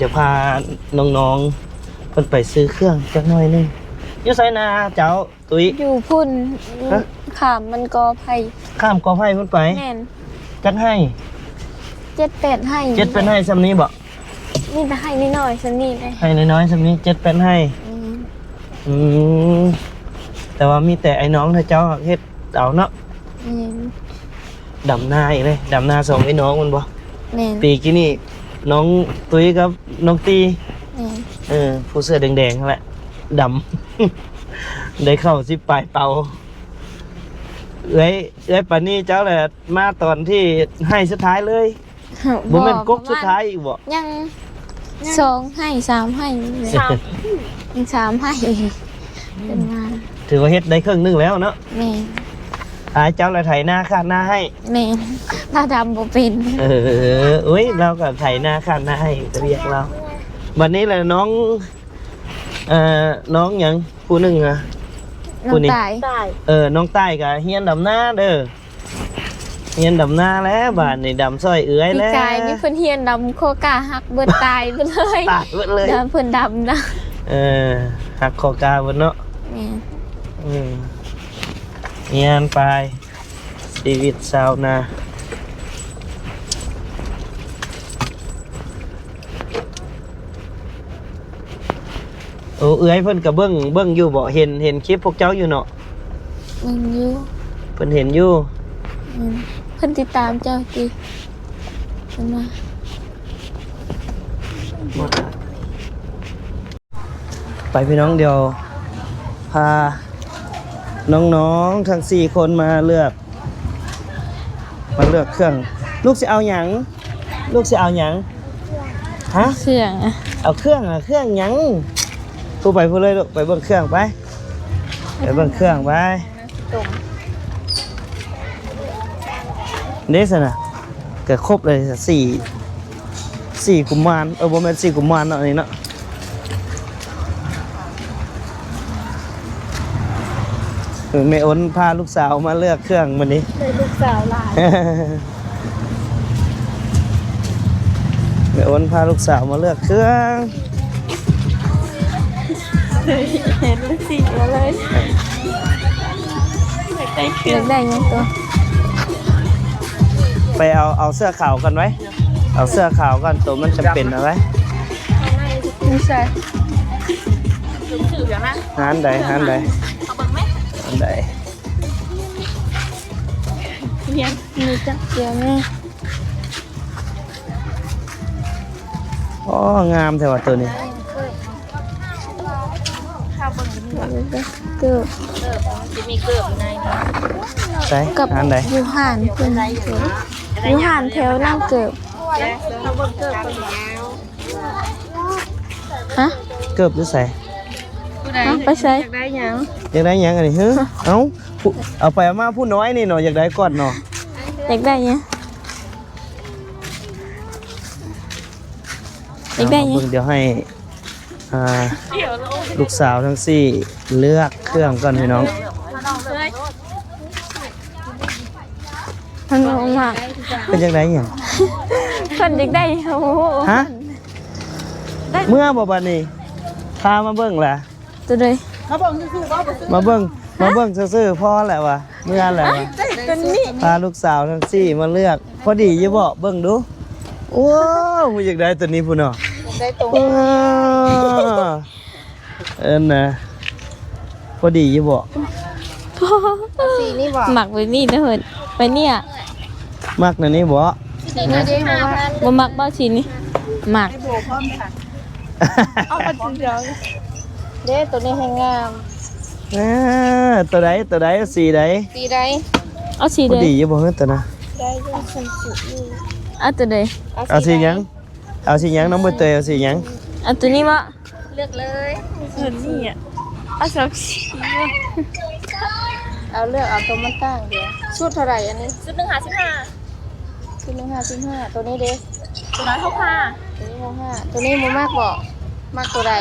ດຽວພານ້ອງໆເພິ່ນໄປຊື້ເຄື່ອງຈັກໜ້ອຍໜຶ່ງ. ຢູ່ໃສນາເຈົ້າ? ຕຸ້ຍ ຢູ່ພຸ້ນ. ຮະ? ຂ້າມມັນກໍໄຜ່. ຂ້າມກໍໄຜ່ພຸ້ນໄປ? ແມ່ນ. ຈັກໄຮ່? ເຈັດແປດໄຮ່. ເຈັດແປດໄຮ່ຊ່ຳນີ້ບໍ? ມີແຕ່ໄຮ່ນ້ອຍໆຊ່ຳນີ້ເດ້. ໄຮ່ນ້ອຍໆຊ່ຳນີ້ ເຈັດແປດໄຮ່. ແມ່ນ. ອືມ ແຕ່ວ່າມີແຕ່ອ້າຍນ້ອງເຂົາເຈົ້າເຮັດເອົາເນາະ. ແມ່ນ. ດຳນາອີກເດ້ ດຳນາສອງພີ່ນ້ອງແມ່ນບໍ່? ແມ່ນ. ປີກີ້ນີ້ນ້ອງຕຸ້ຍກັບນ້ອງຕີ ແມ່ນ ເອີ ຜູ້ເສື້ອແດງໆຫັ້ນແຫຼະ ດຳ ໄດ້ເຂົ້າສິບປາຍເປົາ. ເອື້ອຍ ເອື້ອຍປານີເຈົ້າແຫຼະມາຕອນທີ່ໄຮ່ສຸດທ້າຍເລີຍ. ບໍ່ແມ່ນກົກສຸດທ້າຍອີກບໍ່? ຍັງ ຍັງສອງໄຮ່ ສາມໄຮ່ນີ້ແຫຼະ. ສາມ ຍັງສາມໄຮ່ເພິ່ນມາ. ຖືວ່າເຮັດໄດ້ເຄິ່ງໜຶ່ງແລ້ວເນາະ. ແມ່ນ. ອາຍເຈົ້າລະໄຖນາຄາດນາໃຫ້. ແມ່ນ. ລາວດຳບໍ່ເປັນ. ເອີ ໂອ້ຍ ລາວກໍໄຖນາຄາດນາໃຫ້ ແຕ່ວຽກລາວ. ບັດນີ້ລະນ້ອງ ເອີ ນ້ອງຫຍັງ ຜູ້ໜຶ່ງອະ ຜູ້ນີ້ ນ້ອງຕ່າຍ. ເອີ ນ້ອງຕ່າຍກໍຮຽນດຳນາເດີ. ຮຽນດຳນາແລ້ວ ບາດນີ້ດຳຊ່ອຍເອື້ອຍແລ້ວ. ປີກາຍນີ້ເພິ່ນຮຽນດຳ ຂໍ້ກາຫັກເບິດ ຕາຍເບິດເລີຍ. ຕາຍເບິດເລີຍ. ດຳ ເພິ່ນດຳນະ. ເອີ ຫັກຂໍ້ກາເບິດເນາະ. ແມ່ນ. ເອີ ຮຽນໄປ ຊີວິດຊາວນາ. ໂອ້ ເອື້ອຍເພິ່ນກໍເບິ່ງ ເບິ່ງຢູ່ບໍ? ເຫັນ ເຫັນຄລິບພວກເຈົ້າຢູ່ເນາະ. ເບິ່ງຢູ່. ເພິ່ນເຫັນຢູ່. ອືມ ເພິ່ນຕິດຕາມເຈົ້າຕິ ເພິ່ນວ່າ. ໄປພີ່ນ້ອງ ດຽວພານ້ອງໆທັງສີ່ຄົນມາເລືອກ ມາເລືອກເຄື່ອງ. ລູກຊິເອົາຫຍັງ? ລູກຊິເອົາຫຍັງ? ຮະ? ເຄື່ອງ. ເອົາເຄື່ອງ. ເອົາເຄື່ອງຫຍັງ? ຜູ້ໄປຜູ້ເລີຍລູກ ໄປເບິ່ງເຄື່ອງໄປ. ໄປເບິ່ງເຄື່ອງໄປ. ເດ້ຊັ້ນນະ ກໍຄົບເລີຍ ສີ່ ສີ່ກຸມານ. ເອີ ບໍ່ແມ່ນສີ່ກຸມານເນາະ ອັນນີ້ເນາະ. ແມ່ອົນພາລູກສາວມາເລືອກເຄື່ອງມື້ນີ້. ໄດ້ລູກສາວຫຼາຍ. ແມ່ອົນພາລູກສາວມາເລືອກເຄື່ອງ. ເຫັນເປັນສີດຽວເລີຍ. ຢາກໄດ້ເຄື່ອງ. ຢາກໄດ້ຫຍັງຕົວະ? ໄປເອົາ ເອົາເສື້ອຂາວກ່ອນໄວ້. ເອົາເສື້ອຂາວກ່ອນ ໂຕມັນຈຳເປັນເອົາໄວ້. ຢູ່ໃສ? ຮ້ານໃດ? ຮ້ານໃດ? ຮ້ານໃດ? ມີຈັກດຽວແນ່. ອໍ ງາມແທ້ວ່າໂຕນີ້. ເກີບ ເກີບ ມັນຊິມີເກີບຢູ່ໃນນີ້. ໃສ? ກັບ ຮ້ານໃດ? ຢູ່ຮ້ານເພິ່ນ ຢູ່ຮ້ານແຖວນຳເກີບ. ຮະ? ເກີບຢູ່ໃສ? ຮະ? ໄປໃສ? ຢາກໄດ້ຫຍັງ? ຢາກໄດ້ຫຍັງອັນນີ້? ຮະ? ເອົ້າ ເອົາໄປເອົາມາຜູ້ນ້ອຍນີ້ເນາະ ຢາກໄດ້ກ່ອນເນາະ. ຢາກໄດ້ຫຍັງ? ຢາກໄດ້ຫຍັງ? ເອົາມາເບິ່ງ ດຽວໃຫ້ ອ່າ ລູກສາວທັງສີ່ເລືອກເຄື່ອງກ່ອນພີ່ນ້ອງ. ມັນບໍ່ມັກ. ເພິ່ນຢາກໄດ້ຫຍັງ? ເພິ່ນຢາກໄດ້ ໂອ້ໂຫ. ຮະ? ເມື່ອບໍ່ບັດນີ້? ພາມາເບິ່ງລະ. ໂຕໃດ? ມາເບິ່ງຊື່ໆ ມາເບິ່ງ ມາເບິ່ງຊື່ໆ ພໍແລ້ວວ່າ ເມື່ອແລ້ວວ່າ. ໂຕນີ້ ພາລູກສາວທັງສີ່ມາເລືອກ ພໍດີຢູ່ບໍ່? ເບິ່ງດູ. ໂອ້ ຢາກໄດ້ໂຕນີ້ພຸ້ນເນາະ. ຢາກໄດ້ໂຕ ເອີ ເອີ້ນນະ ພໍດີຢູ່ບໍ່? ເອົາສີນີ້ບໍ່? ມັກແບບນີ້ເດີ ໄປນີ້. ມັກແນວນີ້ບໍ່? ສີນີ້ເດ້ ບໍ່ມັກບໍ່ສີນີ້? ມັກ. ເອົາອັນດຽວ. ເດ້ ໂຕນີ້ແຮງງາມ. ເອີ ໂຕໃດ? ໂຕໃດ? ເອົາສີໃດ? ສີໃດ? ເອົາສີໃດ? ພໍດີຢູ່ບໍ່? ເອີ ໂຕນະ ໄດ້ຢູ່ ສ່ຳສຸດຢູ່. ເອົາໂຕໃດ? ເອົາສີຫຍັງ? ເອົາສີຫຍັງ? ນ້ອງໃບເຕີຍ ເອົາສີຫຍັງ? ເອົາໂຕນີ້ບໍ່? ເລືອກເລີຍ. ເອົາໂຕນີ້ອະ ເອົາສອງສີ. ເອົາ ເລືອກເອົາໂຕມັນຕ່າງດຽວ. ຊຸດເທົ່າໃດອັນນີ້? ຊຸດໜຶ່ງຫ້າສິບຫ້າ. ຊຸດໜຶ່ງຫ້າສິບຫ້າ. ໂຕນີ້ເດ້? ໂຕນັ້ນຫົກສິບຫ້າ. ໂຕນີ້ຫົກສິບຫ້າ. ໂຕນີ້ບໍ່ມັກບໍ່? ມັກໂຕໃດ?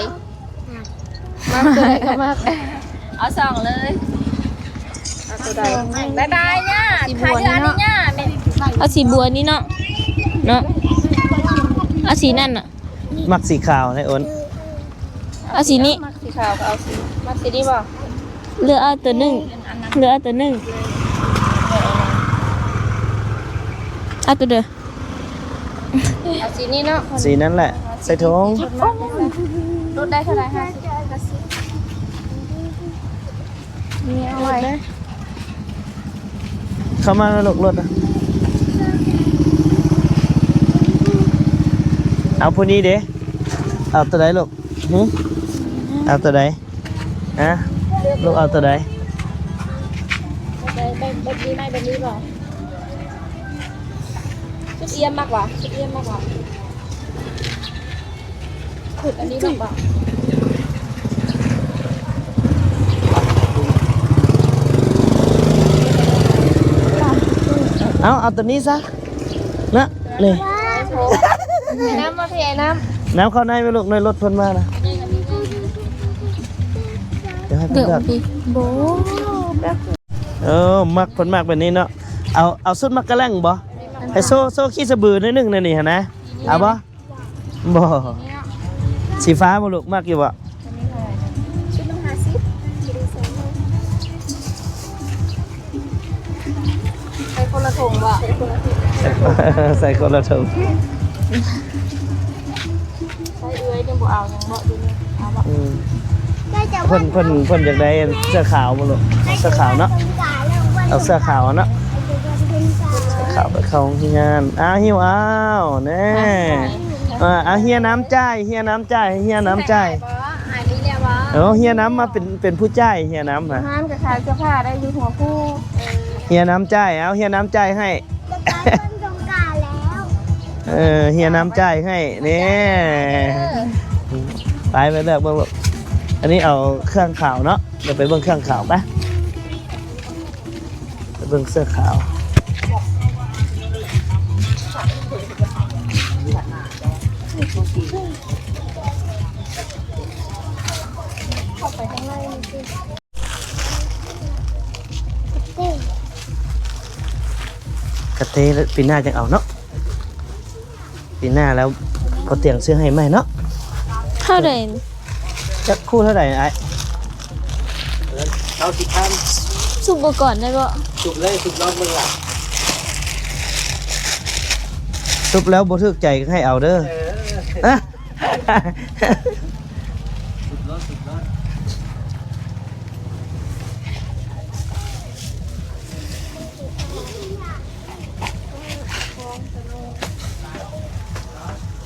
ມັກ ມັກໂຕໃດກໍມັກ. ເອົາສອງເລີຍ. ເອົາໂຕໃດ? ບາຍບາຍຍ່າ. ຂາຍເທື່ອອັນນີ້ຍ່າ. ເອົາສີບົວນີ້ເນາະ ເນາະ ເອົາສີນັ້ນນະ. ນີ້ ມັກສີຂາວໃດອ້ນ. ເອົາສີນີ້. ມັກສີຂາວກໍເອົາສີ ມັກສີນີ້ບໍ່? ເລືອກເອົາຕົວໜຶ່ງ ເລືອກເອົາຕົວໜຶ່ງ. ເອົາຕົວເດີ. ເອົາສີນີ້ເນາະ. ສີນັ້ນແຫຼະ ໃສ່ຖົງ. ຫຼຸດໄດ້ເທົ່າໃດ? ຫ້າສິບ. ນີ້ເອົາໄວ້. ເຂົ້າມາແລ້ວລູກ ລົດນະ. ເອົາຜູ້ນີ້ເດ້. ເອົາຕົວໃດລູກ? ຫຶ? ເອົາຕົວໃດ? ຮະ? ລູກເອົາຕົວໃດ? ແບບ ແບບນີ້ໄໝ? ແບບນີ້ບໍ່? ຊຸດອຽມມັກຫວາ? ຊຸດອຽມມັກຫວາ? ຂຶດອັນນີ້ລອງເບິ່ງ. ເອົາ ເອົາຕົວນີ້ຊະນະ ນີ້. ນ້ຳມາເພ ນ້ຳ ນ້ຳເຂົ້າໃນໄວ້ລູກ ໃນລົດເພິ່ນມານະ. ດຽວໃຫ້ເພິ່ນເລືອກ. ໂອ້ ມັກ ເພິ່ນມັກແບບນີ້ເນາະ. ເອົາ ເອົາຊຸດໝາກກະແລັງບໍ່? ໃຫ້ໂຊ ໂຊຂີ້ສະບືໜ້ອຍໜຶ່ງໃນນີ້ຫັ້ນນະ ເອົາບໍ່? ບໍ່. ສີຟ້າບໍ່ລູກ ມັກຢູ່ບໍ່? ຊຸດໜຶ່ງຫ້າສິບ. ໃສ່ຄົນລະຖົງບໍ່? ໃສ່ຄົນລະຖົງ. ໃສ່ເອື້ອຍຍັງບໍ່ເອົາຫຍັງບໍ່ ຢູ່ນີ້ເອົາບໍ່? ອືມ ເພິ່ນ ເພິ່ນ ເພິ່ນຢາກໄດ້ເສື້ອຂາວບໍ່ລູກ? ເສື້ອຂາວເນາະ ເອົາເສື້ອຂາວເນາະ. ເສື້ອຂາວໄປເຂົ້າໂຮງຮຽນ. ອ້າວ ຫິວ ອ້າວ ແນ່. ເອີ ເອົາ ເຮຍນ້ຳຈ່າຍ ເຮຍນ້ຳຈ່າຍ ເຮຍນ້ຳຈ່າຍ. ເອົາ ເຮຍນ້ຳມາເປັນ ເປັນຜູ້ຈ່າຍ ເຮຍນ້ຳຫາ. ຮ້ານກໍຂາຍເສື້ອຜ້າໄດ້ຢູ່ຫົວພູ. ເຮຍນ້ຳຈ່າຍ ເອົາ ເຮຍນ້ຳຈ່າຍໃຫ້. ຈະໄປເບິ່ງສົງການແລ້ວ. ເອີ ເຮຍນ້ຳຈ່າຍໃຫ້ ນີ້. ໄປ ໄປເລືອກເບິ່ງລູກ. ອັນນີ້ເອົາເຄື່ອງຂາວເນາະ ດຽວໄປເບິ່ງເຄື່ອງຂາວໄປ. ໄປເບິ່ງເສື້ອຂາວ. ເຂົ້າໄປຂ້າງໃນ. ກະເຕ ປີໜ້າຈັ່ງເອົາເນາະ. ປີໜ້າແລ້ວພໍຕຽງຊື້ໃຫ້ໃໝ່ເນາະ. ເທົ່າໃດ? ຈັກຄູ່ເທົ່າໃດອ້າຍ? ເກົ້າສິບພັນ. ສຸບເບິ່ງກ່ອນໄດ້ບໍ່? ສຸບເລີຍ ສຸບລອງເບິ່ງລະ. ສຸບແລ້ວບໍ່ຖືກໃຈກໍໃຫ້ເອົາເດີ. ເອີ. ສຸດຍອດ ສຸດຍອດ.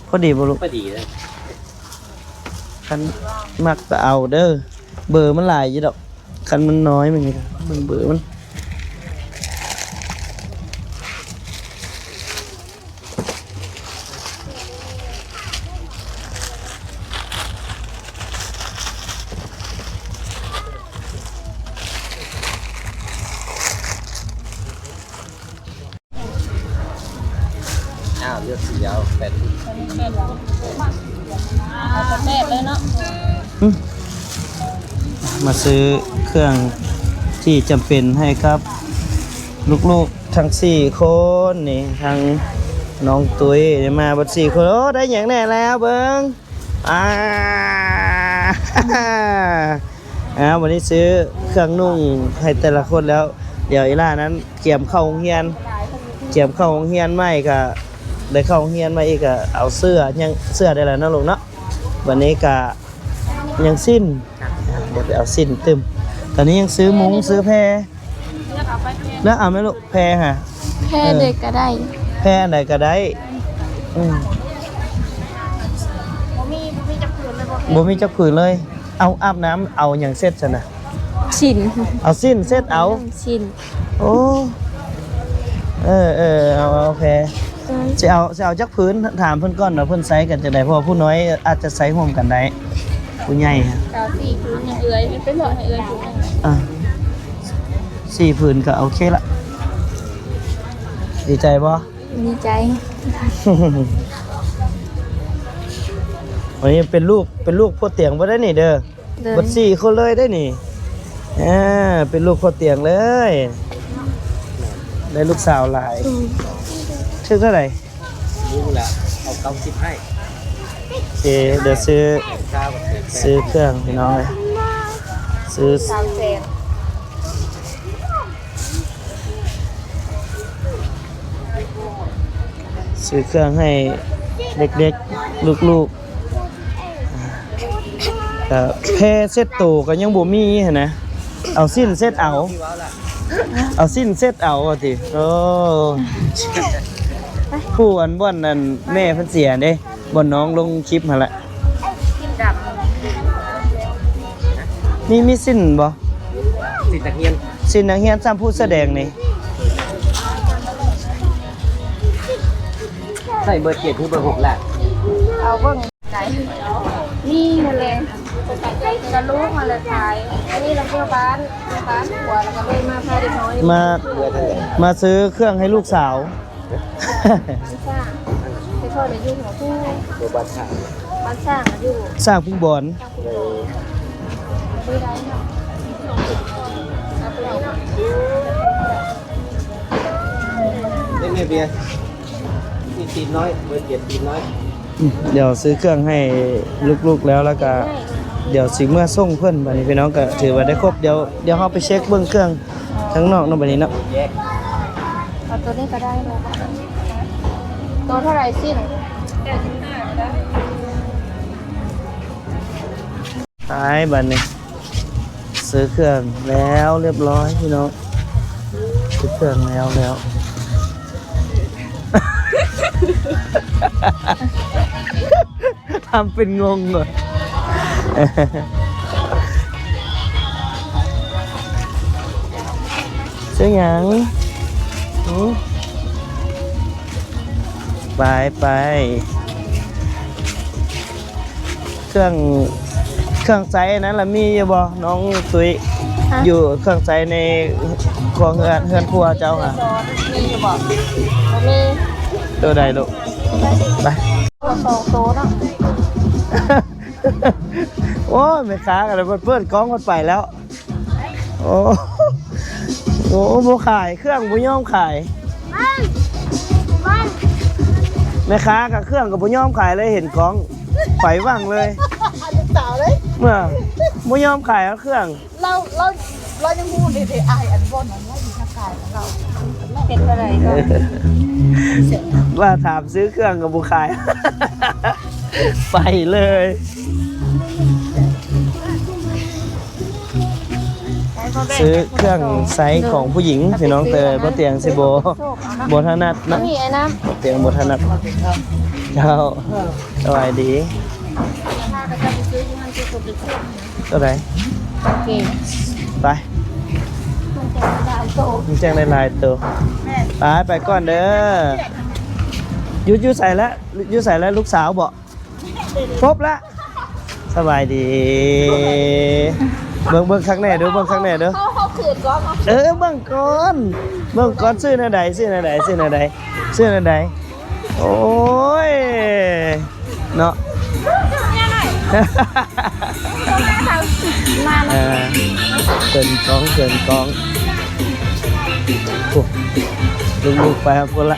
ພໍດີບໍ່ລູກ? ພໍດີເລີຍ. ຄັນມັກກໍເອົາເດີ ເບີມັນຫຼາຍຢູ່ດອກ. ຄັນມັນນ້ອຍມັນກໍເບິ່ງເບີມັນ. ອ້າວ ເລືອກສີເອົາ ແປດສິບ. ເອົາແປດເລີຍເນາະ. ອືມ ມາຊື້ເຄື່ອງທີ່ຈຳເປັນໃຫ້ກັບລູກໆທັງສີ່ຄົນນີ້ ທັງນ້ອງຕຸ້ຍໄດ້ມາເບິດສີ່ຄົນ. ໂອ້ ໄດ້ຫຍັງແດ່ແລ້ວເບິ່ງ. ອ່າ ອ້າວ ວັນນີ້ຊື້ເຄື່ອງນຸ່ງໃຫ້ແຕ່ລະຄົນແລ້ວ. ດຽວອີ່ຫຼ້ານັ້ນກຽມເຂົ້າໂຮງຮຽນ ກຽມເຂົ້າໂຮງຮຽນໃໝ່ ກະໄດ້ເຂົ້າໂຮງຮຽນໃໝ່ອີກ ກະເອົາເສື້ອ ຍັງເສື້ອໄດ້ລະເນາະລູກເນາະ. ວັນນີ້ກະຍັງສິ້ນ ດຽວໄປເອົາສິ້ນຕື່ມ. ຕອນນີ້ຍັງຊື້ມຸ້ງຊື້ແພ. ເລືອກເອົາແມ່ລູກ ແພຫາ ແພໃດກໍໄດ້ ແພອັນໃດກໍໄດ້. ອືມ ບໍ່ມີ ບໍ່ມີຈັກຜືນເລີຍ. ເອົາ ອາບນ້ຳເອົາຫຍັງເຊັດຊັ້ນນະ? ສິ້ນ. ເອົາສິ້ນເຊັດເອົາ. ສິ້ນ. ໂອ້ ເອີໆ ເອົາ ເອົາແພ. ຊິເອົາ ຊິເອົາຈັກຜືນ? ຖາມເພິ່ນກ່ອນວ່າເພິ່ນໃຊ້ກັນຈັ່ງໃດ ເພາະວ່າຜູ້ນ້ອຍອາດຈະໃຊ້ຮ່ວມກັນໄດ້ ຜູ້ໃຫຍ່. ເອົາສີ່ຜືນໃຫ້ເອື້ອຍ ໄປເລາະໃຫ້ເອື້ອຍຜືນໜຶ່ງ. ອ່າ ສີ່ຜືນກໍໂອເຄລະ. ດີໃຈບໍ່? ດີໃຈ. ອັນນີ້ເປັນລູກ ເປັນລູກພໍ່ຕຽງບໍ່ໄດ້ນີ້ເດີ. ໂດຍ. ເບິດສີ່ຄົນເລີຍໄດ໋ນີ້. ອ່າ ເປັນລູກພໍ່ຕຽງເລີຍ ໄດ້ລູກສາວຫຼາຍ. ອືມ. ຖືກເທົ່າໃດ? ຮູ້ລະ ເອົາເກົ້າສິບໃຫ້. ໂອເຄ ດຽວຊື້ ຊື້ເຄື່ອງພີ່ນ້ອງເອີຍ ຊື້ ສາມແສນ ຊື້ເຄື່ອງໃຫ້ເດັກໆ ລູກໆ ກະແພເຊັດໂຕກະຍັງບໍ່ມີຫັ້ນນະ ເອົາສິ້ນເຊັດເອົາ ເອົາສິ້ນເຊັດເອົາວ່າຕິ. ໂອ້ ຜູ້ອັນ ບ່ອນອັນແມ່ເພິ່ນເສຍເດ້ ບ່ອນນ້ອງລົງຄລິບຫັ້ນແຫຼະ. ມີ ມີສິ້ນບໍ່? ສິ້ນນັກຮຽນ ສິ້ນນັກຮຽນ ຊ້ຳຜູ້ສະແດງນີ້ ໃສ່ເບີເຈັດ ຫຼື ເບີຫົກລະ? ເອົາເບິ່ງໃດ ມີຫັ້ນແຫຼະ ກະລູກຫັ້ນແຫຼະຂາຍ ອັນນີ້ລະເພື່ອບ້ານ ເພື່ອບ້ານ ຄົວ ລະກະເລີຍມາພາເດັກນ້ອຍ ມາ ມາຊື້ເຄື່ອງໃຫ້ລູກສາວ. ບ້ານຊ້າງ ແຕ່ກ່ອນນະຢູ່ຫົວພູ ບໍ່ ບ້ານຊ້າງ ບ້ານຊ້າງນະຢູ່ ຊ້າງພູບອນ ເອີ ບໍ່ໄດ້ເນາະ ເອົາໄປເນາະ ເຮັດແມ່ເບຍ ມີຕີນນ້ອຍ ເບີເຈັດຕີນນ້ອຍ. ດຽວຊື້ເຄື່ອງໃຫ້ລູກໆແລ້ວ ແລ້ວກະດຽວຊິເມືອສົ່ງເພິ່ນ. ບາດນີ້ພີ່ນ້ອງກະຖືວ່າໄດ້ຄົບ ດຽວ ດຽວເຮົາໄປເຊັກເບິ່ງເຄື່ອງ ທາງນອກເນາະ ບາດນີ້ເນາະ. ເອົາໂຕນີ້ກະໄດ້ເນາະ ໂຕເທົ່າໃດຊີ້ນະ? ໄປບາດນີ້ ຊື້ເຄື່ອງແລ້ວລຽບຮ້ອຍພີ່ນ້ອງ ຊື້ເຄື່ອງແລ້ວແລ້ວ. ທຳເປັນງົງເນາະ ຊື້ຫຍັງ? ຫື? ໄປ ໄປ ເຄື່ອງ ເຄື່ອງໃຊ້ອັນນັ້ນລະມີຢູ່ບໍ່ ນ້ອງຕຸ້ຍ? ຮະ? ຢູ່ເຄື່ອງໃຊ້ໃນຄົວເຮືອນ ເຮືອນຄົວເຈົ້າຫະ ມີຢູ່ບໍ່? ບໍ່ມີ. ໂຕໃດລູກ? ໄປ ສອງໂຕເນາະ. ໂອ້ຍ ແມ່ຄ້າກະເປີດກ້ອງເພິ່ນໄປແລ້ວ. ໂອ້ ໂອ້ ບໍ່ຂາຍ ເຄື່ອງບໍ່ຍອມຂາຍ. ແມ່ຄ້າກະເຄື່ອງກະບໍ່ຍອມຂາຍເລີຍ ເຫັນກ້ອງໄປຫວັງເລີຍ ລູກສາວເລີຍ ເມື່ອບໍ່ຍອມຂາຍເອົາເຄື່ອງ. ລາວ ລາວ ລາວຍັງຮູ້ເດ້ ເດ້ ອ້າຍອັນບໍ່ນັ້ນລາວຢູ່ທາງກາຍລາວ ເຮັດເທົ່າໃດກໍ ວ່າຖາມຊື້ເຄື່ອງກໍບໍ່ຂາຍ ໄປເລີຍ. ຊື້ເຄື່ອງໃຊ້ຂອງຜູ້ຍິງພີ່ນ້ອງ ແຕ່ບໍ່ຕຽງຊິບໍ່ ບໍ່ຖະໜັດເນາະ ບໍ່ຕຽງບໍ່ຖະໜັດ. ເຈົ້າ ສະບາຍດີ. ເທົ່າໃດ? ກາງເກງ ໄປ ມັນຈັ່ງໄດ້ຫຼາຍໂຕ ມັນຈັ່ງໄດ້ຫຼາຍໂຕ. ແມ່ນ ໄປ ໄປກ່ອນເດີ. ຢູ່ ຢູ່ໃສລະ? ຢູ່ໃສລະ? ລູກສາວບໍ? ພົບລະ. ສະບາຍດີ. ເບິ່ງ ເບິ່ງຄັກແນ່ດູ ເບິ່ງຄັກແນ່ດູ. ເຮົາ ເຮົາ ເຮົາເຂີນບໍ່? ເອີ ເບິ່ງກ່ອນ ເບິ່ງກ່ອນ. ຊື້ແນວໃດ? ຊື້ແນວໃດ? ຊື້ແນວໃດ? ຊື້ແນວໃດ? ໂອ້ຍ ເນາະ ເອີ ເຂີນກ້ອງ ເຂີນກ້ອງ. ໂອ້ ລູກໆໄປຫາພຸ້ນລະ.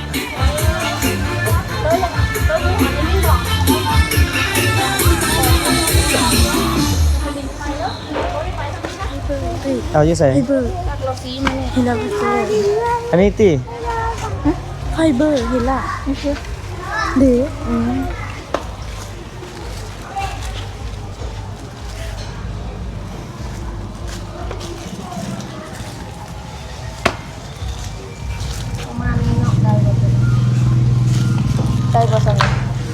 ເອົາຢູ່ໃສ? ອັນນີ້ຕິ? ໄຟເບີ ເຫັນລະ ເດ້. ອືມ ປະມານນີ້ເນາະ ໄດ້ບໍ່ ໄດ້ບໍ່ຊັ້ນ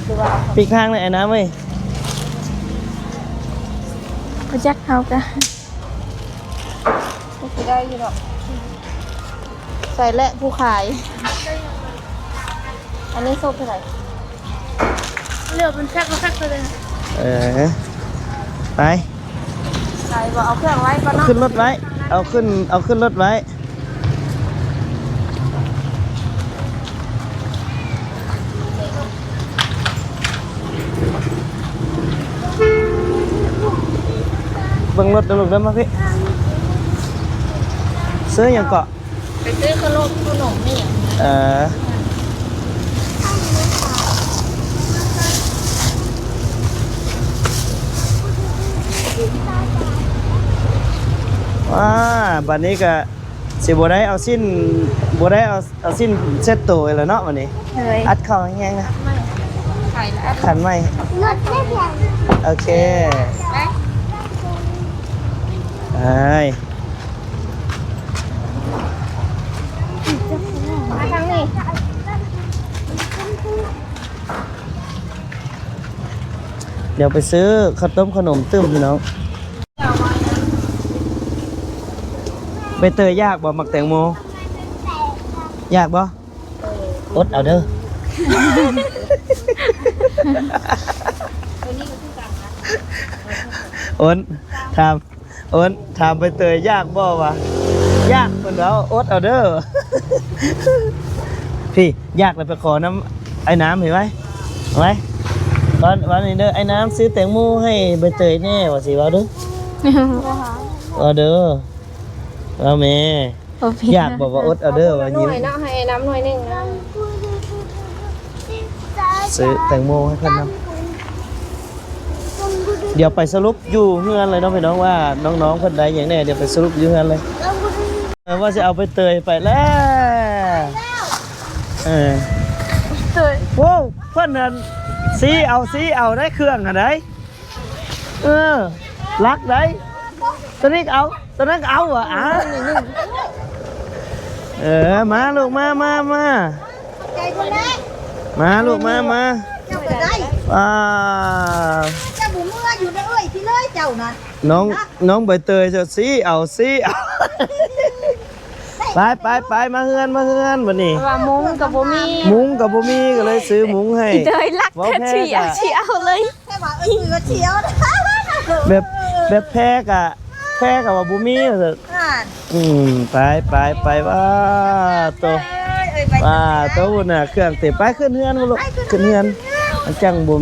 ຫຼືວ່າ ປີກທາງແດ່ອ້າຍນ້ຳເອີຍ. ບໍ່ຈັກ ເຮົາກະ ກໍຊິໄດ້ຢູ່ດອກ. ໃສ່ແຫຼະຜູ້ຂາຍ. ອັນນີ້ສົບເທົ່າໃດ? ເລືອກເປັນແພັກເປັນແພັກໄປເລີຍ. ເອີ ໄປ ໃສ່ບໍ່ ເອົາເຄື່ອງໄວ້ກ່ອນເນາະ. ຂຶ້ນລົດໄວ້ ເອົາຂຶ້ນ ເອົາຂຶ້ນລົດໄວ້. ເບິ່ງລົດເດີລູກເດີ ມາພີ້. ຊື້ຫຍັງເກາະ? ໄປຊື້ຂະໜົມ ຂະໜົມນີ້. ເອີ ເອີ ເອີ. ອ່າ ບັດນີ້ກໍຊິບໍ່ໄດ້ເອົາຊີ້ນ ບໍ່ໄດ້ເອົາ ເອົາຊີ້ນເຊັດໂຕອີກແລ້ວເນາະ ບັດນີ້. ໂດຍ ອັດເຂົ້າແຮງໆນະ. ຂັນໃໝ່ ໂອເຄ ໄປ ໄປ ມາທາງນີ້. ດຽວໄປຊື້ເຂົ້າຕົ້ມເຂົ້າໜົມຕື່ມ ພີ່ນ້ອງ. ໃບເຕີຍຢາກບໍ່ ໝາກແຕງໂມ? ຢາກບໍ່? ອົດເອົາເດີ. ໂອນ ຖາມ ໂອນ ຖາມໃບເຕີຍຢາກບໍ່ ວ່າຢາກ ເພິ່ນເວົ້າ ອົດເອົາເດີ. ພີ້ ຢາກແລ້ວໄປຂໍນຳອ້າຍນ້ຳໃຫ້ໄວ້ ໄວ້ ວ່າ ວ່ານີ້ເດີ ອ້າຍນ້ຳຊື້ແຕງໂມໃຫ້ໃບເຕີຍແດ່ ວ່າຊິເວົ້າເດີ ເວົ້າເດີ ເວົ້າແມ່. ໂອເຄ ຢາກບອກວ່າອົດເອົາເດີ ວ່າຍິ້ມ. ເອົາໜ້ອຍເນາະ ໃຫ້ນ້ຳໜ້ອຍໜຶ່ງນະ. ຊື້ແຕງໂມໃຫ້ເພິ່ນນຳ. ດຽວໄປສະຫຼຸບຢູ່ເຮືອນເລີຍເນາະ ພີ່ນ້ອງ ວ່ານ້ອງໆເພິ່ນໄດ້ຫຍັງແດ່ ດຽວໄປສະຫຼຸບຢູ່ເຮືອນເລີຍ. ເອີ ວ່າຊິເອົາໃບເຕີຍໄປແລ້ວ. ເອີ ໂອ້ ເພິ່ນນັ້ນຊີ້ເອົາ ຊີ້ເອົາໄດ້ເຄື່ອງຫັ້ນໃດ. ເອີ ລັກໄດ້ ຕົວນີ້ກໍເອົາ ຕົວນັ້ນກໍເອົາ ອ່າ ເອີ ມາລູກ ມາ ມາ ມາ ໃຈເພິ່ນແຫຼະ ມາລູກ ມາ ມາ ເຈົ້າກໍໄດ້ ອ່າ ເຈົ້າບໍ່ເມືອຢູ່ເດີ ເອີຍ ພີ່ເລີຍເຈົ້ານະ ນ້ອງ ນ້ອງໃບເຕີຍ ເຈົ້າຊີ້ເອົາ ຊີ້ເອົາ. ໄປ ໄປ ໄປ ມາເຮືອນ ມາເຮືອນບັດນີ້ ວ່າມຸ້ງກໍບໍ່ມີ ມຸ້ງກໍບໍ່ມີ ກໍເລີຍຊື້ມຸ້ງໃຫ້ ອີເຕີຍລັກ ເວົ້າແທ້ ແທ້ ຊິເອົາ ຊິເອົາເລີຍ ແຕ່ວ່າ ເອີ ວ່າຊິເອົາ ແບບ ແບບແພ້ກະ ແພ້ກະວ່າບໍ່ມີ ວ່າຊັ້ນ ອ່າ ອືມ ໄປ ໄປ ໄປ ວ້າໂຕ ເອີຍ ເອີຍ ໄປ ວ້າໂຕ ພຸ້ນນະ ເຄື່ອງເຕັມ ໄປຂຶ້ນເຮືອນ ໄປ ລູກ ຂຶ້ນ ຂຶ້ນເຮືອນ ມັນຈັ່ງບໍ່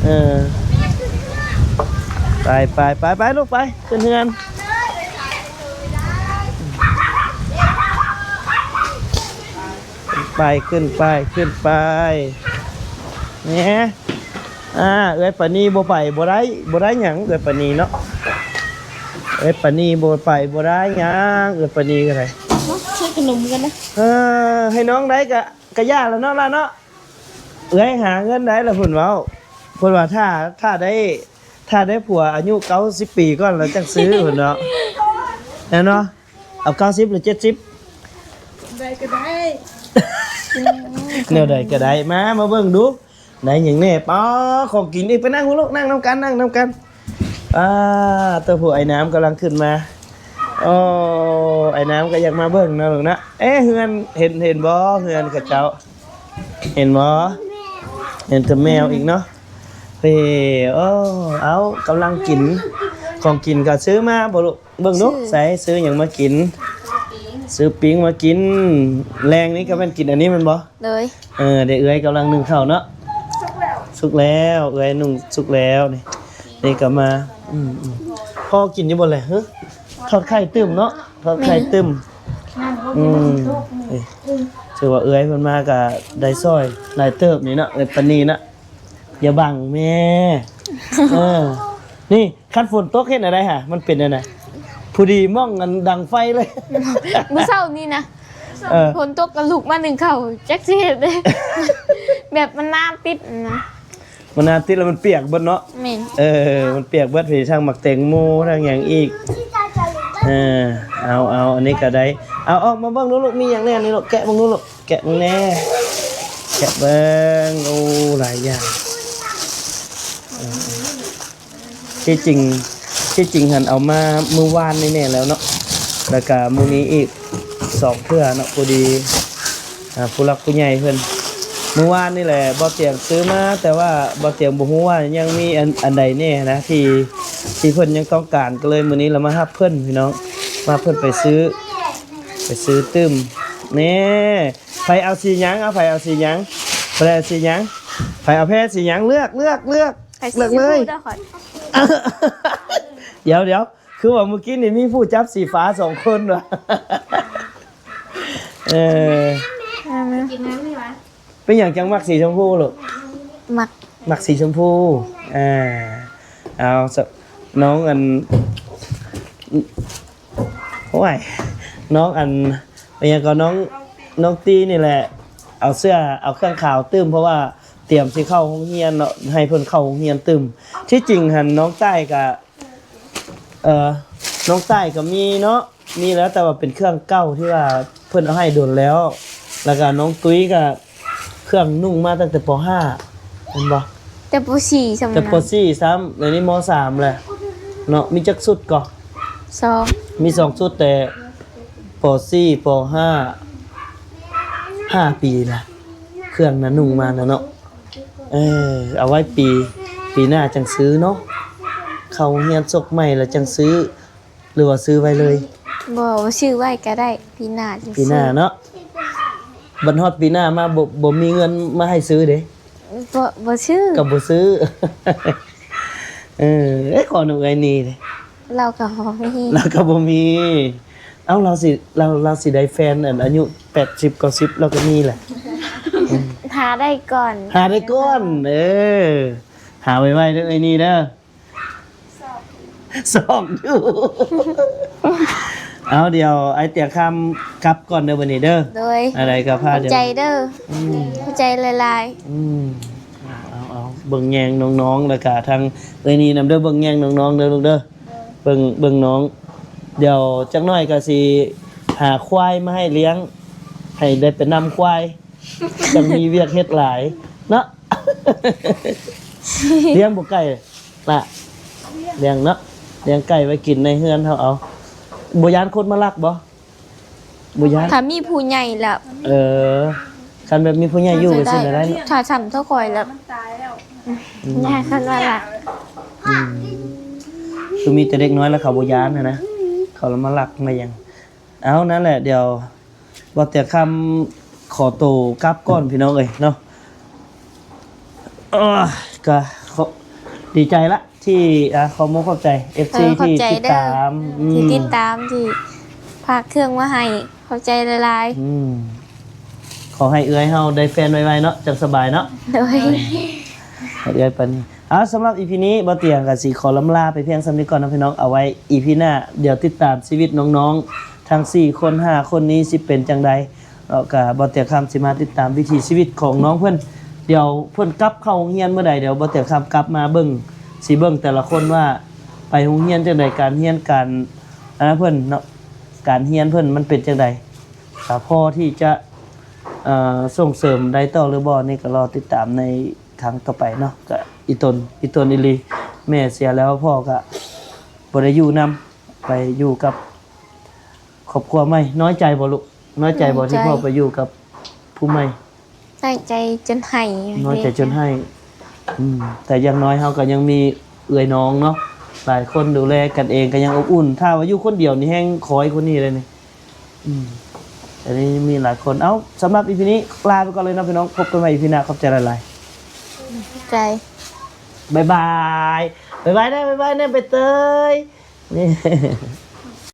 ເອີ ໄປ ໄປ ໄປ ໄປ ລູກ ໄປ ຂຶ້ນເຮືອນ. ໄປ ຂຶ້ນໄປ ຂຶ້ນໄປ ແໝ ອ່າ ເອື້ອຍປານີບໍ່ໄປ ບໍ່ໄດ້ ບໍ່ໄດ້ຫຍັງ ເອື້ອຍປານີເນາະ ເອື້ອຍປານີບໍ່ໄປ ບໍ່ໄດ້ຫຍັງ ເອື້ອຍປານີກໍໄດ້ ເນາະ ຊື້ຂະໜົມກັນນະ ເອີ ໃຫ້ນ້ອງໄດ້ກະ ກະຢ່າລະເນາະ ລະເນາະ ເອື້ອຍຫາເງິນໄດ້ລະ ເພິ່ນເວົ້າ ເພິ່ນວ່າຖ້າ ຖ້າໄດ້ ຖ້າໄດ້ຜົວອາຍຸເກົ້າສິບປີກ່ອນແລ້ວຈັ່ງຊື້ ເພິ່ນເນາະ ແມ່ນບໍ່? ເອົາເກົ້າສິບ ຫຼື ເຈັດສິບ ແນວໃດກໍໄດ້ ແນວໃດກໍໄດ້ ມາ ມາເບິ່ງດູ ໄດ້ຫຍັງແດ່ ປ້າ ຂອງກິນອີກ ໄປນັ່ງລູກ ນັ່ງນຳກັນ ນັ່ງນຳກັນ ປ້າ ໂຕ ຜູ້ອ້າຍນ້ຳກຳລັງຂຶ້ນມາ ໂອ້ ອ້າຍນ້ຳກໍຢາກມາເບິ່ງເນາະ ເນາະ ເອ ເຮືອນ ເຫັນ ເຫັນບໍ່ ເຮືອນເຂົາເຈົ້າ ເຫັນບໍ່? ເຫັນແຕ່ແມວອີກເນາະ ເອີ ໂອ້ ເອົາ ກຳລັງກິນ ຂອງກິນກໍຊື້ມາບໍ່ລູກ? ເບິ່ງດູ ໃສ່ ຊື້ຫຍັງມາກິນ? ຊື້ປີ້ງມາກິນ ແລງນີ້ກໍແມ່ນກິນອັນນີ້ແມ່ນບໍ່? ໂດຍ ເອີ ເດ ເອື້ອຍກຳລັງໜຶ້ງເຂົ້າເນາະ ສຸກແລ້ວ ເອື້ອຍໜຶ້ງສຸກແລ້ວ ນີ້ ນີ້ກໍມາ ອືມ ພໍກິນຢູ່ບໍ່ແລະ? ຫື ທອດໄຂ່ຕື່ມເນາະ ທອດໄຂ່ຕື່ມ ອືມ ຖືວ່າເອື້ອຍເພິ່ນມາກໍໄດ້ຊ່ອຍຫຼາຍເຕີບນີ້ເນາະ ເອື້ອຍປານີນະ ຢ່າບັງແມ່ ເອີ ນີ້ ຄັນຝົນຕົກເຮັດແນວໃດຫາ ມັນເປັນແນວໃດ? ພໍດີໝ່ອງອັນດັງໄຟເລີຍ ມື້ເຊົ້ານີ້ນະ ເອີ ຝົນຕົກກໍລຸກມາໜຶ້ງເຂົ້າ ຈັກຊິເຮັດໃດ ແບບມັນນ້ຳຕິດນະ ມັນນ້ຳຕິດແລ້ວມັນປຽກເບິດເນາະ ແມ່ນ ເອີ ມັນປຽກເບິດ ທັງໝາກແຕງໂມ ທັງຫຍັງອີກ ເອີ ເອົາ ເອົາ ອັນນີ້ກໍໄດ້ ເອົາອອກມາເບິ່ງດູລູກ ມີຫຍັງແດ່ນີ້ລູກ ແກະເບິ່ງດູລູກ ແກະເບິ່ງແດ່ ແກະເບິ່ງ ໂອ້ ຫຼາຍຢ່າງ ເອີ ທີ່ຈິງ ທີ່ຈິງຫັ້ນເອົາມາມື້ວານນີ້ແນ່ແລ້ວເນາະ ແລ້ວກະມື້ນີ້ອີກສອງເທື່ອເນາະ ພໍດີ ອ່າ ຜູ້ຫຼັກຜູ້ໃຫຍ່ເພິ່ນ ມື້ວານນີ້ແຫຼະ ບ່າວຕຽງຊື້ມາ ແຕ່ວ່າບ່າວຕຽງບໍ່ຮູ້ວ່າຍັງມີອັນ ອັນໃດແນ່ນະ ທີ່ ທີ່ເພິ່ນຍັງຕ້ອງການ ກໍເລີຍມື້ນີ້ລະມາຮັບເພິ່ນ ພີ່ນ້ອງ ມາເພິ່ນໄປຊື້ ໄປຊື້ຕື່ມ ແນ່ ໃຜເອົາສີຫຍັງ? ເອົາ ໃຜເອົາສີຫຍັງ? ໃຜເອົາສີຫຍັງ? ໃຜເອົາແພສີຫຍັງ? ເລືອກ ເລືອກ ເລືອກ ໃຜສີ ເລືອກເລີຍ ຊົມພູເດີຂ້ອຍ ດຽວ ດຽວ ຄືວ່າມື້ກີ້ນີ້ມີຜູ້ຈັບສີຟ້າສອງຄົນຫວາ? ເອີ ກິນນ້ຳນີ້ຫວາ? ເປັນຫຍັງຈັ່ງມັກສີຊົມພູລູກ? ມັກ ມັກສີຊົມພູ ອ່າ ເອົາ ນ້ອງອັນ ໂອ້ຍ ນ້ອງອັນ ອີຫຍັງກໍນ້ອງ ນ້ອງຕີນີ້ແຫຼະ ເອົາເສື້ອ ເອົາເຄື່ອງຂາວຕື່ມ ເພາະວ່າຕຽມຊິເຂົ້າໂຮງຮຽນເນາະ ໃຫ້ເພິ່ນເຂົ້າໂຮງຮຽນຕື່ມ. ທີ່ຈິງຫັ້ນນ້ອງຕ້າຍກະ ເອີ ນ້ອງຕ້າຍກໍມີເນາະ ມີແລ້ວ ແຕ່ວ່າເປັນເຄື່ອງເກົ່າທີ່ວ່າເພິ່ນເອົາໃຫ້ດົນແລ້ວ ແລ້ວກໍນ້ອງຕຸ້ຍກໍເຄື່ອງນຸ່ງມາຕັ້ງແຕ່ ປໍຫ້າ ແມ່ນບໍ່? ແຕ່ ປໍສີ່ ຊ້ຳ ແຕ່ ປໍສີ່ ຊ້ຳ ດຽວນີ້ ມໍສາມ ແລ້ວເນາະ. ມີຈັກຊຸດກໍ? ສອງ ມີສອງຊຸດ ແຕ່ ປໍສີ່ ປໍຫ້າ ຫ້າປີລະ ເຄື່ອງນະນຸ່ງມານະເນາະ. ເອີ ເອົາໄວ້ປີ ປີໜ້າຈັ່ງຊື້ເນາະ ເຂົ້າໂຮງຮຽນສົກໃໝ່ແລ້ວຈັ່ງຊື້ ຫຼືວ່າຊື້ໄວ້ເລີຍ? ບໍ່ ບໍ່ຊື້ໄວ້ກໍໄດ້ ປີໜ້າຈັ່ງ ປີໜ້າເນາະ. ບັດຮອດປີໜ້າມາ ບໍ່ ບໍ່ມີເງິນມາໃຫ້ຊື້ເດ້? ບໍ່ ບໍ່ຊື້ ກໍບໍ່ຊື້. ເອີ ເອີ ຂໍນຳເອື້ອຍນີ້ເດ້ ລາວກໍບໍ່ມີ ລາວກໍບໍ່ມີ. ເອົ້າ ລາວຊິ ລາວ ລາວຊິໄດ້ແຟນອັນອາຍຸແປດສິບ ເກົ້າສິບ ລາວກໍມີແຫຼະ. ຫາໄດ້ກ່ອນ ຫາໄດ້ກ່ອນ ເອີ ຫາໄວໆເດີ ເອື້ອຍນີ້ເດີ. ຊອກຢູ່ ເອົາ ດຽວອ້າຍຕຽງຄຳກັບກ່ອນເດີບັດນີ້ເດີ. ໂດຍ ອັນໃດກໍພາ ຂອບໃຈເດີ ອືມ ຂອບໃຈຫຼາຍໆ ອືມ ເອົາໆ ເບິ່ງແຍງນ້ອງໆ ແລ້ວກະທາງເອື້ອຍນີ້ນຳເດີ ເບິ່ງແຍງນ້ອງໆເດີລູກເດີ. ເບິ່ງ ເບິ່ງນ້ອງ ດຽວຈັກໜ້ອຍກໍຊິຫາຄວາຍມາໃຫ້ລ້ຽງ ໃຫ້ໄດ້ໄປນຳຄວາຍ ຈັ່ງມີວຽກເຮັດຫຼາຍເນາະ. ລ້ຽງບໍ່ໄກ່ລະ? ລ້ຽງເນາະ ລ້ຽງໄກ່ໄວ້ກິນໃນເຮືອນເຮົາເອົາ. ບໍ່ຢ້ານຄົນມາລັກບໍ່? ບໍ່ຢ້ານ ຖ້າມີຜູ້ໃຫຍ່ລະ. ເອີ ຄັນແບບມີຜູ້ໃຫຍ່ຢູ່ ກໍຊິໄດ້ ຊິໄດ້ເນາະ. ຖ້າຊ້ຳເທົ່າຂ້ອຍລະ ມັນຕາຍແລ້ວ ອືມ ຢ້ານຄົນມາລັກ. ອືມ ຄືມີແຕ່ເດັກນ້ອຍລະເຂົາບໍ່ຢ້ານຫັ້ນນະ ເຂົາລະມາລັກມາຫຍັງ. ເອົາ ນັ້ນແຫຼະ ດຽວບ່າວຕຽງຄຳຂໍໂຕກັບກ່ອນພີ່ນ້ອງເອີຍເນາະ. ເອີ ກະ ດີໃຈລະທີ່ ອາ ຂໍມຸກຂອບໃຈ ເອັຟຊີ ເອີ ຂອບໃຈເດີ ທີ່ຕິດຕາມ ອືມ ທີ່ຕິດຕາມ ທີ່ຝາກເຄື່ອງມາໃຫ້ ຂອບໃຈຫຼາຍໆ. ອືມ ຂໍໃຫ້ເອື້ອຍເຮົາໄດ້ແຟນໄວໆເນາະ ຈັ່ງສະບາຍເນາະ. ໂດຍ ໃຫ້ເອື້ອຍປານນີ້. ເອົາ ສຳລັບອີພີນີ້ ບ່າວຕຽງກໍຊິຂໍລ່ຳລາໄປພຽງສ່ຳນີ້ກ່ອນເນາະພີ່ນ້ອງ. ເອົາໄວ້ອີພີໜ້າ ດຽວຕິດຕາມຊີວິດນ້ອງໆ ທັງສີ່ຄົນ ຫ້າຄົນນີ້ຊິເປັນຈັ່ງໃດເນາະ. ກໍບ່າວຕຽງຄຳຊິມາຕິດຕາມວິຖີຊີວິດຂອງນ້ອງເພິ່ນ ດຽວເພິ່ນກັບເຂົ້າໂຮງຮຽນມື້ໃດ ດຽວບ່າວຕຽງຄຳກັບມາເບິ່ງ ຊິເບິ່ງແຕ່ລະຄົນວ່າໄປໂຮງຮຽນຈັ່ງໃດ ການຮຽນການ ອັນນັ້ນເພິ່ນເນາະ ການຮຽນເພິ່ນມັນເປັນຈັ່ງໃດ ກໍພໍທີ່ຈະ ເອີ ສົ່ງເສີມໄດ້ຕໍ່ຫຼືບໍ່ ນີ້ກໍລໍຕິດຕາມໃນຄັ້ງຕໍ່ໄປເນາະ. ກໍອີ່ຕົນ ອີ່ຕົນອີ່ຫຼີ ແມ່ເສຍແລ້ວ ພໍ່ກໍບໍ່ໄດ້ຢູ່ນຳ ໄປຢູ່ກັບຄອບຄົວໃໝ່. ນ້ອຍໃຈບໍ່ລູກ? ນ້ອຍໃຈບໍ່ ນ້ອຍໃຈ ທີ່ພໍ່ໄປຢູ່ກັບຜູ້ໃໝ່? ນ້ອຍໃຈຈົນໄຫ້ ນ້ອຍໃຈຈົນໄຫ້. ອືມ ແຕ່ຢ່າງໜ້ອຍເຮົາກໍຍັງມີເອື້ອຍນ້ອງເນາະ ຫຼາຍຄົນດູແລກັນເອງກໍຍັງອົບອຸ່ນ. ຖ້າວ່າຢູ່ຄົນດຽວນີ້ແຮ່ງຄອຍຄົນນີ້ເລີຍນີ້. ອືມ ອັນນີ້ມີຫຼາຍຄົນ. ເອົ້າ ສຳລັບອີພີນີ້ລາໄປກ່ອນເລີຍເນາະພີ່ນ້ອງ ພົບກັນໃໝ່ອີພີໜ້າ. ຂອບໃຈຫຼາຍໆ ຂອບໃຈ ບາຍບາຍ ບາຍບາຍເດີ ບາຍບາຍເດີ ໃບເຕີຍ.